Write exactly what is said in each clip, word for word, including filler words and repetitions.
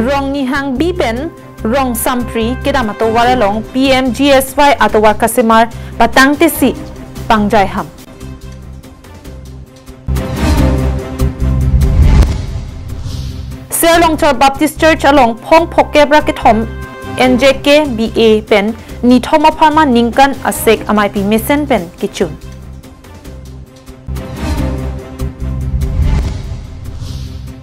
Rong Nihang Bey pen Rong Sampri kedam atovar along P M G S Y atovar kasemar patangtesi pangjai ham. Sir Longchar Baptist Church along phong phokep ra kethom N J K B A pen nithom apharman ningkan asek ameipi mesen pen kechun.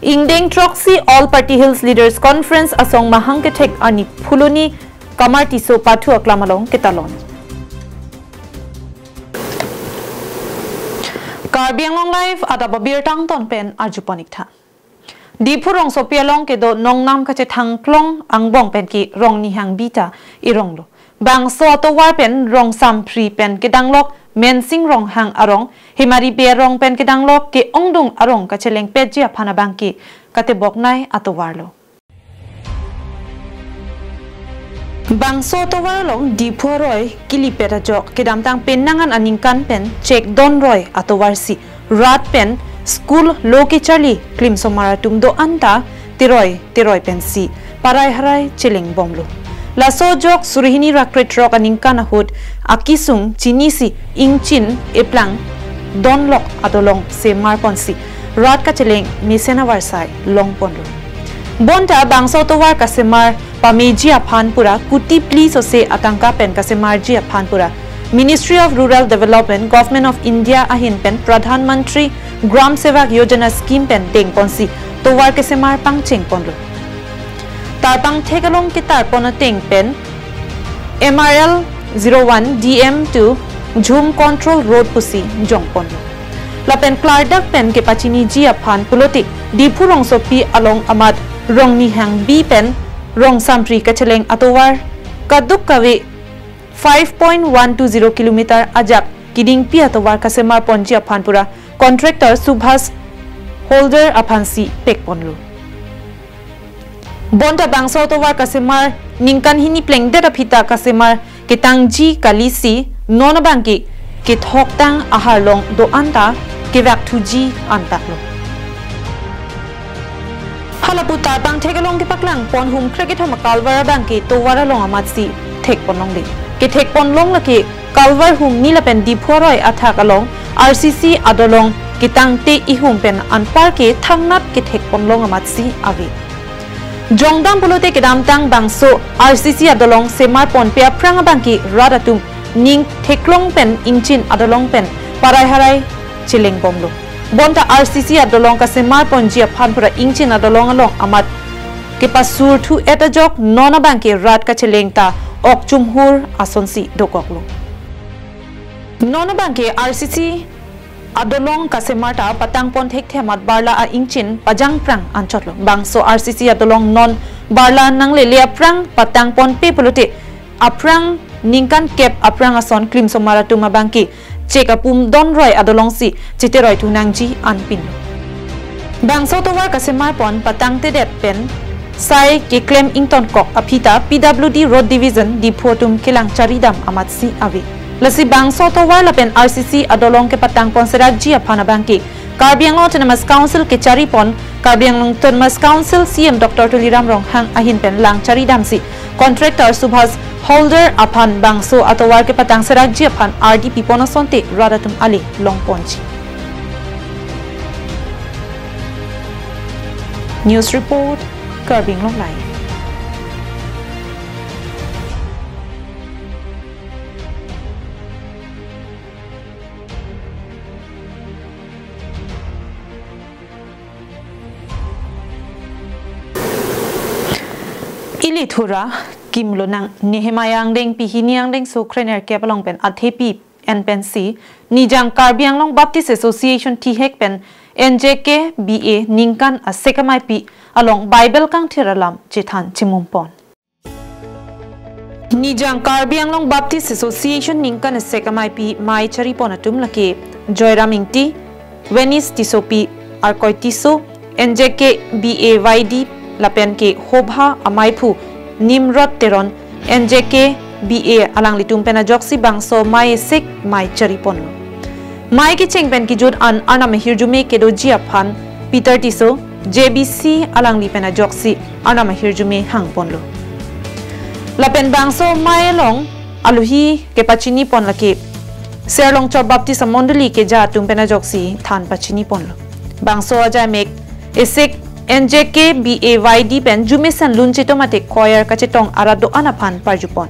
Ingdeng throksi All Party Hills Leaders Conference asong mahang kethek arni Phuloni Kamar Tisso pathu aklam along ketalon. Karbi Anglong Live adap abirta angton pen arjupon ik tha. Diphu rongsopi along kedo nongnam kachethang klong angbong pen ke Rong Nihang Bey ta ironglo. Bangso atovar pen Rong Sampri pen kedanglok Mensing Ronghang arong, Hemari Bey arong pen kedanglok ke-ongdung arong kachelengpetji aphan abang ke kateboknei atovarlo. Bangso atovar along Diphu aroi kelipet ajok kedamtang penang an aningkan pen chek donroi atovarsi rat pen school lo kecharli klimsomar atum do-an ta teroi teroi pensi parai harai chelengbomlo. Laso ajok suri hini ra krethrok aningkan ahut akisung chinisi ingchin eplang donlok adolong semarponsi rat kacheleng mesen avarsai longponlo. Bonta bangso atovar kasemar pameji aphan pura kuti phli sose atangka pen kasemarji aphan pura Ministry of Rural Development, Government of India ahin pen Pradhan Mantri Gram Sevak Yojana scheme pen dengponsi tovar kesemar pangchengponlo. Tarpang thek along ketarpon ateng pen M R L zero one D M two Jhum Control Road pusi jongponlo. Lapen klardak pen kepachiniji aphan pulote Diphu rongsopi along amat Rong Nihang Bey pen Rong Sampri kacheleng atovar kaduk kave five point one two zero kilometer ajak kedingpi atovar kasemarponji aphan pura contractor Subhas Holder aphansi pekponlo. Bonta bangso atovar kasemar ningkan hini plengdet aphi ta kasemar ketangji kalisi non abang ke kethoktang aharlong do-an ta kevakthuji antaklo. Halapu tarpang thek along kepaklangpon humkre kethom akalvar abang ke tovar along amatsi thekponlongle. Kethekponlong lake kalvar humni lapen Diphu aroi athak along R C C adolong ketangte ihum pen anpar ke thangnat kethekponlong amatsi ave. Jongdam pulote kedamtang bangso R C C adolong semarponpe aphrang abang ke rat atum ning theklong pen ingchin adolong pen parai harai chelengbomlo. Bonta R C C adolong kasemarponji aphan pura ingchin adolong along amat kepasurthu-et ajok non abang ke rat kacheleng ta ok chumhur asonsi dokoklo. Non abang ke R C C adolong kasemar ta patangpon thekthe amat barla a-ingchin pajangphrang anchotlo. Bangso R C C adolong non barla nanglele aphrang patangponpe pulote aphrang ningkan kep aphrang ason klimsomar atum abang ke chek apum donroi adolongsi cheteroithu nangji anpinlo. Bangso tovar kasemarpon patangtedet pen sai keklem ingtonkok aphi ta P W D Road Division Diphu atum kelang charidam amatsi ave. Lasi bangso tovar lapen R C C adolong kepatangpon serakji aphan abang ke Karbi Anglong Autonomous Council kecharipon Karbi Anglong Autonomous Council C E M Doctor Tuliram Ronghang ahin pen lang charidamsi contractor Subhas Holder aphan bangso atovar kepatang serakji aphan ardi pipon asonte rat atum ale longponji. News report, Karbi Anglong Live. Ili thura kimlo nang Nehemiah angdeng pihini angdengso krenerkep along pen athepi en pensi Nijang Karbi Anglong Baptist Association thihek pen N J K B A ningkan asek ameipi along Bible kangthir alam chethan chimumpon. Nijang Karbi Anglong Baptist Association ningkan asek ameipi mei charipon atum lake Joyram Ingti, Venice Tissopi, Arkoi Tisso, N J K B A Y D lapen ke Hobha ameiphu Nimrod Teron, N J K B A alanglitum pen ajoksi bangso mei asek mei chariponlo. Mei kecheng pen kejut an arnam ahirjume kedoji aphan Peter Tisso, J B C alangli pen ajoksi Arnam ahirjume hangponlo. Lapen bangso amei along aluhi kepachini pon lake Serlongchor Baptist Amondoli keja atum pen ajoksi than pachini ponlo. Bangso ajaimek esek N J K B A Y D pen jumesen lun cheto mate choir kachetong arat do-an aphan parjupon.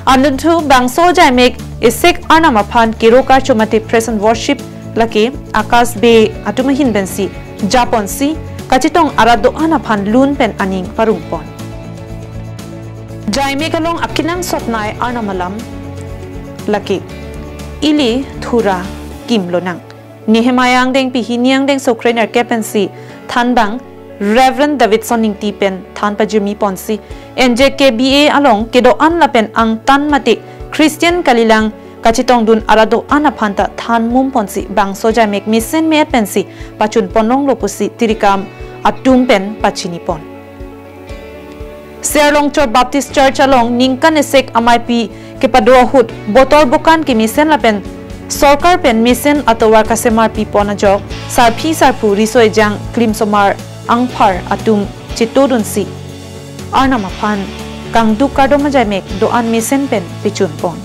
Andunthu bangso ajaimek esek Arnam aphan kero karcho mate praise and worship lake Akash Bey atum ahin pensi japonsi kachetong arat do-an aphan lun pen aning parungpon. Jaimek along akenangsot nei Arnam alam lake ili thura kimlonang. Nehemiah angdengpi hini angdengso krenerkep pensi thanbang Reverend Davidson Ingti pen than pajirmi ponsi N J K B A along kedo-an lapen angtan mate Christian kalilang kachetongdun arat do-an aphan ta than mum ponsi bangso ajaimek mesen me-et pensi pachun ponlonglo pusi tirikam atum pen pachini pon. Serlongchor Baptist Church along ningkan esek ameipi kepado ahut botor bokan kemesen lapen sorkar pen mesen atovar kasemar pipon ajok sarpi sarpo riso ejang klimsomar angphar atum chetodunsi Arnam aphan kangduk kardom ajaimek do-an mesen pen pechun pon.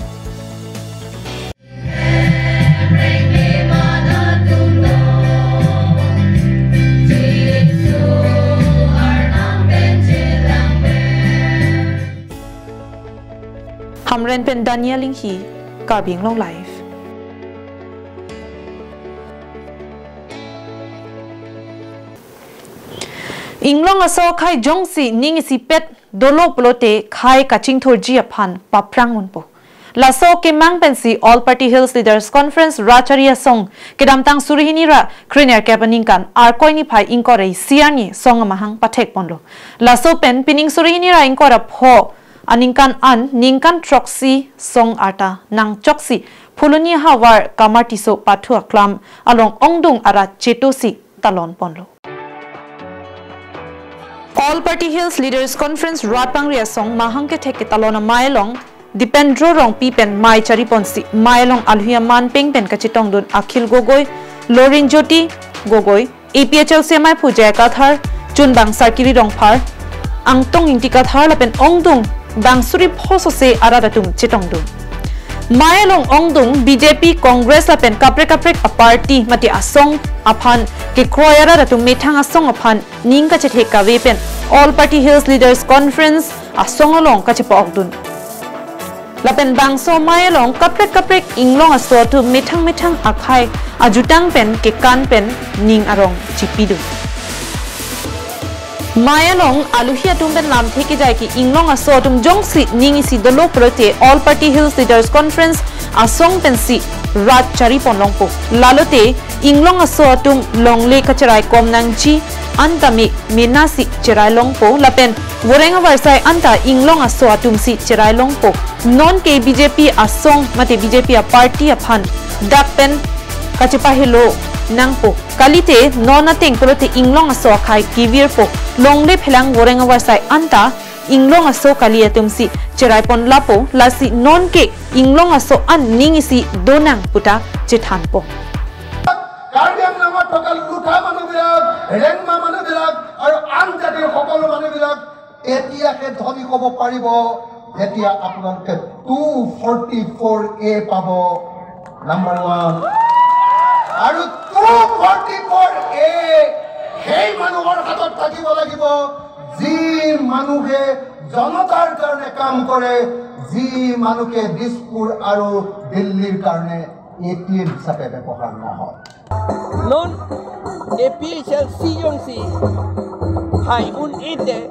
Hamren pen Daniel Inghi, Karbi Anglong Live. Inglong aso akhai jongsi ning isipet dolo pulote khei kachingthurji aphan paphrang unpo. Laso kemang pensi All Party Hills Leaders Conference rat chari asong kedamtang suri hini ra krenerkep aningkan Arkoi niphai ingkoi ra isi arni song amahang pathek ponlo. Laso pen pining suri hini ra ingkoi ra pho aningkan an ningkan throksi song arta nangchoksi Phuloni havar Kamar Tisso pathu aklam along ongdung arat chetosi talon ponlo. All Party Hills Leaders Conference rat pangri asong mahang kethek ketalon amei along Dipendro Rongpi pen mei chari ponsi mei along aluhi aman peng pen kachetongdun Akhil Gogoi, Lorin Jyoti Gogoi, A P H L C amei aphu Jaya Kathar, chunbang Sarkiri Rongphar, Angtong Ingti Kathar lapen ongdung bang suri pho sose arat atum chetongdun. Mei along ongdung B J P, Congress lapen kaprek kaprek aparty mate asong aphan kekroi arat atum methang asong aphan ning kachethe kave pen All Party Hills Leaders Conference asong along kachepa-okdun. Lapen bangso mei along kaprek kaprek inglong aso atum methang methang akhei ajutang pen kekan pen ning arong chipidun. Mei along aluhi atum pen lamthe kejai ke inglong aso atum jongsi ning isi dolo pulote All Party Hills Leaders Conference asong pensi rat chari ponlongpo. Lalote inglong aso atum longle kacherai kom nangji anta me menasi cherai longpo lapen voreng avarsai anta inglong aso atumsi cherai longpo. Non ke B J P asong mate B J P aparty aphan dak pen kachepahelo nangpo. Kalite non ateng pulote inglong aso akhei kevirpo. Longle phelang voreng avarsai anta inglong aso kali atumsi cherai pon lapo, lasi non ke inglong aso an ning isi donang puta chethanpo. Karbi আংলঙত থকা লুথা মানুহবিলাক, ৰেংমা মানুহবিলাক আৰু আন জাতিৰ সকলো মানুহবিলাক তেতিয়াহে ধনী হ'ব পাৰিব, যেতিয়া আপোনালোকে টু ফৰ্টি ফ'ৰ এ পাব, নাম্বাৰ ওৱান। আৰু টু ফৰ্টি ফ'ৰ এ সেই মানুহৰ হাতত থাকিব লাগিব, যি মানুহে জনতাৰ কাৰণে কাম কৰে, যি মানুহে দিছপুৰ আৰু দিল্লীৰ কাৰণে এ টি এম হিচাপে ব্যৱহাৰ নহয়। Non A P H L C jongsi hai un-edet,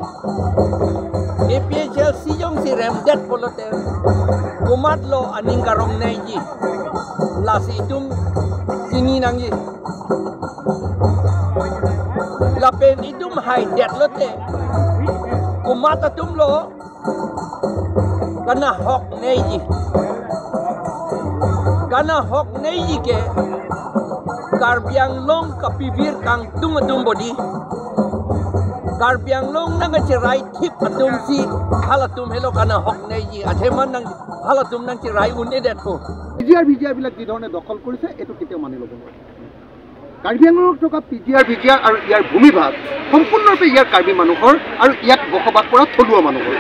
A P H L C jongsi remdet pulote komatlo aning karong neiji, lasi itum chini nangji. Lapen itum haidet lote komat atumlo kanahok neiji. Kanahok neiji ke Karbi Anglong kapivir kangtung atum bodi. Karbi Anglong nangkacherai thip atumsi halatum helo kanahok neiji. Athema nang halatum nangcherai un-edetpo. P G R, V G R বিলাক যি ধৰণে দখল কৰিছে, এইটো কেতিয়াও মানি ল'ব নোৱাৰে। কাৰ্বি আংলঙত থকা P G R, V G আৰ আৰু ইয়াৰ ভূমিভাগ সম্পূৰ্ণৰূপে ইয়াৰ কাৰ্বি মানুহৰ আৰু ইয়াত বসবাস কৰা থলুৱা মানুহৰ।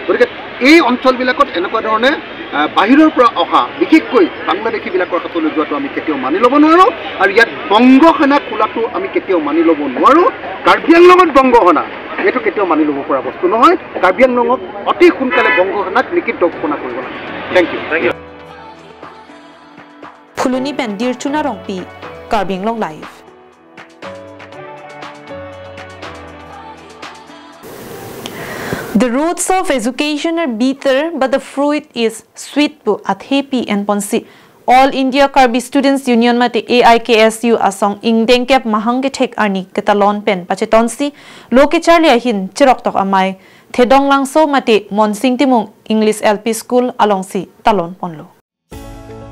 গতিকে এই অঞ্চলবিলাকত এনেকুৱা ধৰণে, আহ, বাহিৰৰ পৰা অহা, বিশেষকৈ বাংলাদেশীবিলাকৰ হাতলৈ যোৱাটো আমি কেতিয়াও মানি ল'ব নোৱাৰোঁ। আৰু ইয়াত বংগ সেনা খোলাটো আমি কেতিয়াও মানি ল'ব নোৱাৰোঁ। কাৰ্বি আংলঙত বংগ সেনা, এইটো কেতিয়াও মানি ল'ব পৰা বস্তু নহয়। কাৰ্বি আংলঙক অতি সোনকালে বংগ সেনাক নিষিদ্ধ ঘোষণা কৰিব লাগে। Thank you. Thank you. Phuloni pen Dirchuna Rongpi, Karbi Anglong Live. The roots of education are bitter, but the fruit is sweet pu athepi enponsi All India Karbi Students Union mate A I K S U asong ingdengkep mahang kethek arni ketalon pen pachetonsi lo kecharli ahin cheroktok amei Thedonglangso mate Monsing Timung English L P School alongsi talon ponlo.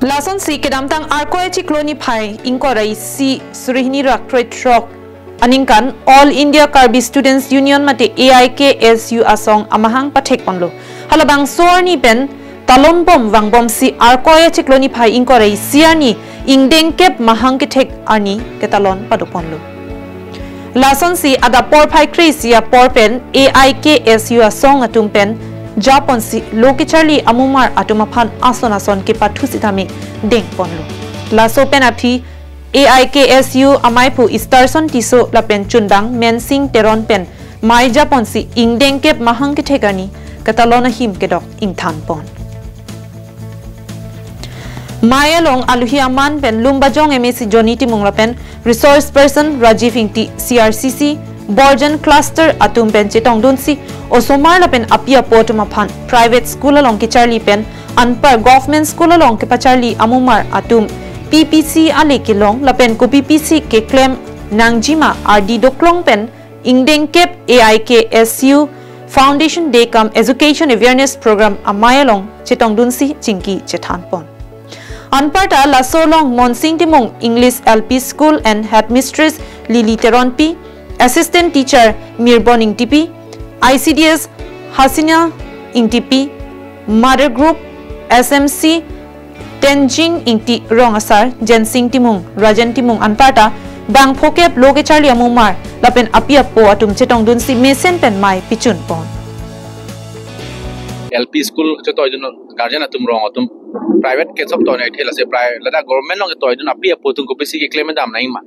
Lasonsi kedamtang Arkoi achiklo niphai ingkoi ra isi suri hini ra krethrok aningkan All India Karbi Students Union mate A I K S U asong amahang pathek ponlo. Halabangso arni pen talon bom vangbomsi Arkoi achiklo niphai ingkoi ra isi arni ingdengkep mahang kethek arni ketalon pado ponlo. Lasonsi adap porphai kre-isi apor pen A I K S U asong atum pen japonsi lo kecharli amumar atum aphan ason ason kepathu sitame deng ponlo. Laso pen aphi A I K S U ameiphu Easterson Tisso lapen chundang Mensing Teron pen mei japonsi ingdengkep mahang kethek arni ketalon ahim kedok ingthan pon. Mei along aluhi aman pen Lumbajong M A C Johnny Timung lapen resource person Rajiv Ingti, C R C C, Borjan cluster atum pen chetongdunsi osomar lapen api apo atum aphan private school along kecharli pen anpar government school along kepacharli amumar atum P P C ale kelong lapen ko P P C keklem nangjima ardi doklong pen ingdengkep A I K S U Foundation Day cum Education Awareness Program amei along chetongdunsi chingki chethan pon. Anparta laso along Monsing Timung English L P School and Headmistress Lily Teronpi, Assistant Teacher Mirbon Ingtipi, I C D S Hasina Ingtipi, Mother Group, S M C, Tenjing Ingti, Rong Asar Jensing Timung, Rajen Timung anparta bang phokep lo kecharli amumar lapen api apo atum chetongdunsi mesen pen mei pichun pon. L P school chetoidun guardian atum rong atum private ke chop toinai thela se prai lada government along toidun api apo atum ko P C keklem dam nangma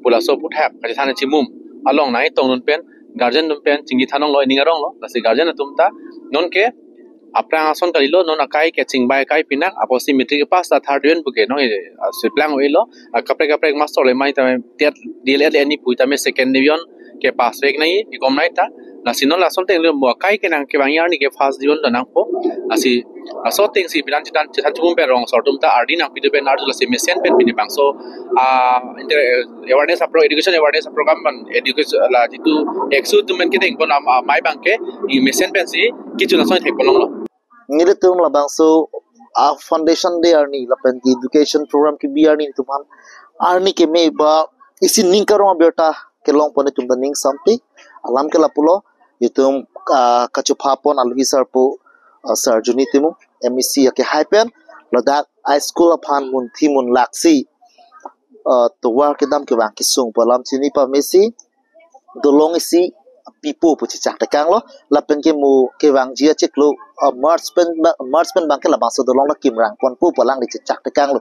pu laso aputhak kachethan chimum along nangtongdun pen guardian atum pen chingki thanong lo, ining arong lo, lasi guardian atum ta nonke aphrang ason kalilo, non akai ke chingbai akai pinak, apotsi matric pass ta third division puke non, eh, siplang oilo, ah, kaprek kaprek master le mei tame TET, D L Ed le ani pu tame second division ke pass vek nai, ikom nai ta, lasi non lason ateng le mo akai ke nangkevang arni ke first division ta nangpo, lasi laso atengsi pidan chidan chethan chumum pen rong asor atum ta ardi nangpido pen ardu lasi mesen pen pini bangso, ah, inter-, awareness apro-, education awareness program ban education la jitu exu atum pen kedeng pon am-, amei abangke, i mesen pensi kichun asong thek ponlonglo. Nelitum labangso a foundation day arni lapen education program kebi arni itum aphan arni keme ba isi ning karong abirta kelong pon itum ta ning sampi alam ke lapulo itum, ah, kachupha pon aluhi sarpo, ah, Sir Johnny Timung M A C akehai pen ladak high school aphan munthi munlaksi, ah, tovar kedam kevang kesung pu alam chini pamesi dolong isi pipo pu chechak tekanglo lapen ke mo kevangji achiklo, ah, March pen ba-, March pen abangke labangso dolong la kimrang ponpo pu alangli chechak tekanglo.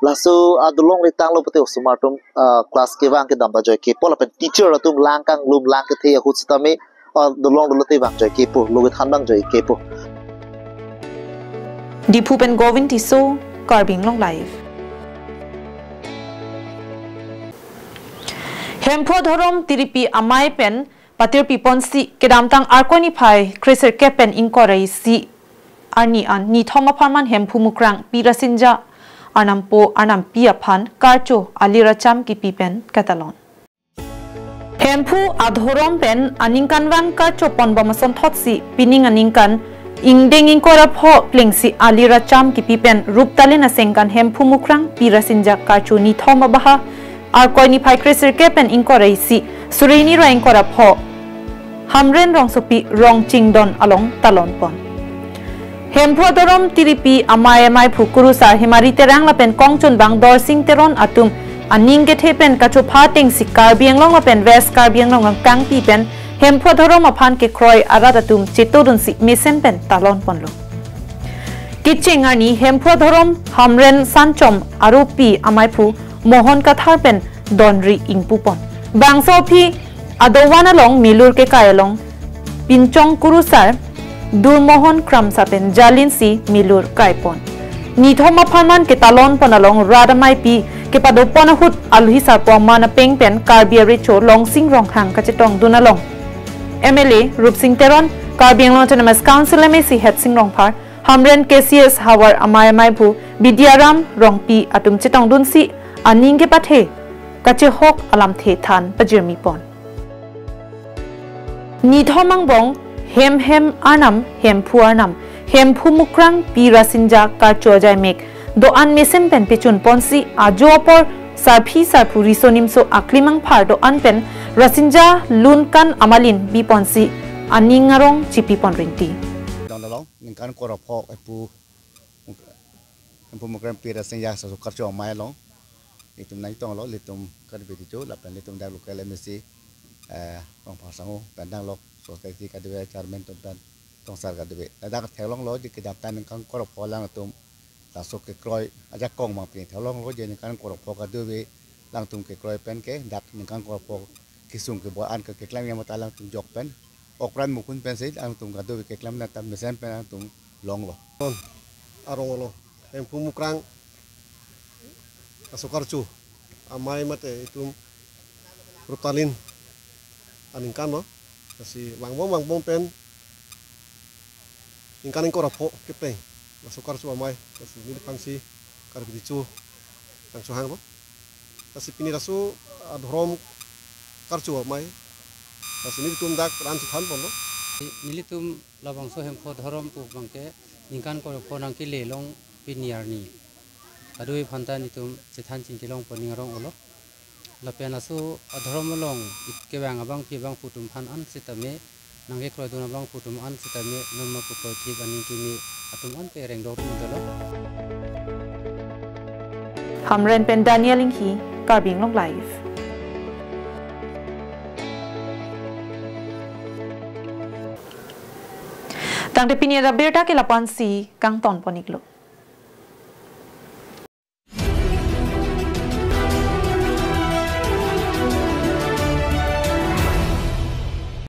Laso, ah, dolong le tanglo pute osomar atum, ah, class kevang kedam ta joike po lapen teacher atum lang kanglum lang kethe ahut sitame, ah, dolong dolo te vang joike po, lo kethan vang joike po. Diphu pen Govin Tisso, Karbi Anglong Live. Hemphu adhorom tiripi amei pen patirpi ponsi kedamtang Arkoi niphai kresirkep pen ingkoi ra isi arni an nithom apharman Hemphu Mukrang Pi Rasinja arnampo arnampi aphan karcho ali racham kipi pen ketalon. Hemphu adhorom pen aningkanvang karcho ponbom asonthotsi pining aningkan ingdeng ingkoi ra pho plengsi ali racham kipi pen Ruptalin asengkan Hemphu Mukrang Pi Rasinja karcho nithom abaha Arkoi niphai kresirkep pen ingkoi ra isi suri hini ra ingkoi ra pho Hamren Rongsopi Rongchingdon along talon pon. Hemphu adhorom tiripi amei ameiphu kurusar Hemari Terang lapen kongchunbang Dorsing Teron atum Aning kethe pen kachopha atengsi Karbi Anglong lapen West Karbi Anglong angkangpi pen Hemphu adhorom aphan kekroi arat atum chetongdunsi mesen pen talon ponlo. Kecheng arni Hemphu adhorom Hamren Sanchom aropi amaiphu Mohon Kathar pen donri ingpu pon. Bangso aphi adovan along milur kekai along Pinchong Kurusar, Durmohon Kramsa pen jalinsi milur kaipon. Nithom apharman ketalon pon along rat amaipi kepado pon ahut alohi sarpo aman apeng pen Karbi arecho Longsing Ronghang kachetongdun along M L A Rupsing Teron, Karbi Anglong Autonomous Council M A C Hetsing Rongphar, Hamren K C S havar amai amaiphu Bidyaram Rongpi atum chetongdunsi aning kepathe kachehok alamthe than pajirmi pon. Nithom angbong hem hem arnam, Hemphu arnam, Hemphu Mukrang Pi Rasinja karcho ajaimek do-an mesen pen pechun ponsi ajo apor sarpi sarpo riso nimso aklimang phar do-an pen Rasinja lunkan amalin bi ponsi aning arong chipi pon rinti. Dong dalong ningkan korapho epu Hemphu Mukrang Pi Rasinja aso karcho amai along itum nangtonglo, ilitum Karbi Tichu lapen ilitum dak local M A C, eh, Rongphar Sango pen dang lok society kadokave chairman atum pen tongsar kadokave. Ladak theklonglo je kedamtang ningkan korapho alangtum laso kekroi ajakong mang pini theklonglo je ningkan korapho kadokave alangtum kekroi pen ke dak ningkan korapho kesung keboi an ke keklem yamata alangtum jok pen okpran mukun pensi alangtum kadokave keklem nangta mesen pen alangtum longlo. Arong olo, Hemphu Mukrang aso karcho amai mate itum Ruptalin aningkan lo. Lasi vangbom vangbom pen ningkan ingkoi ra pho kepeng laso karcho amai, lasi neliphansi Karbi Tichu nangchohanglo. Lasi pini laso adhorom karcho amai, lasi nelitum dak ran chethan ponlo. Nelitum labangso Hemphu adhorom pu abangke ningkan korapho nangkele long pini arni. Kadokave aphanta nelitum chethan chingki longpo, ning arong olo. Lapen laso adhorom along it kevang abangpi abangphu atum aphan an sitame, nangkekroidun abangphu atum an sitame, non ma pu kroithip aning kimi atum an pe rengdok tum dolo. Hamren pen Daniel Inghi, Karbi Anglong Live. Tangte pini abirta ke la-ansi kangton pon-iklo.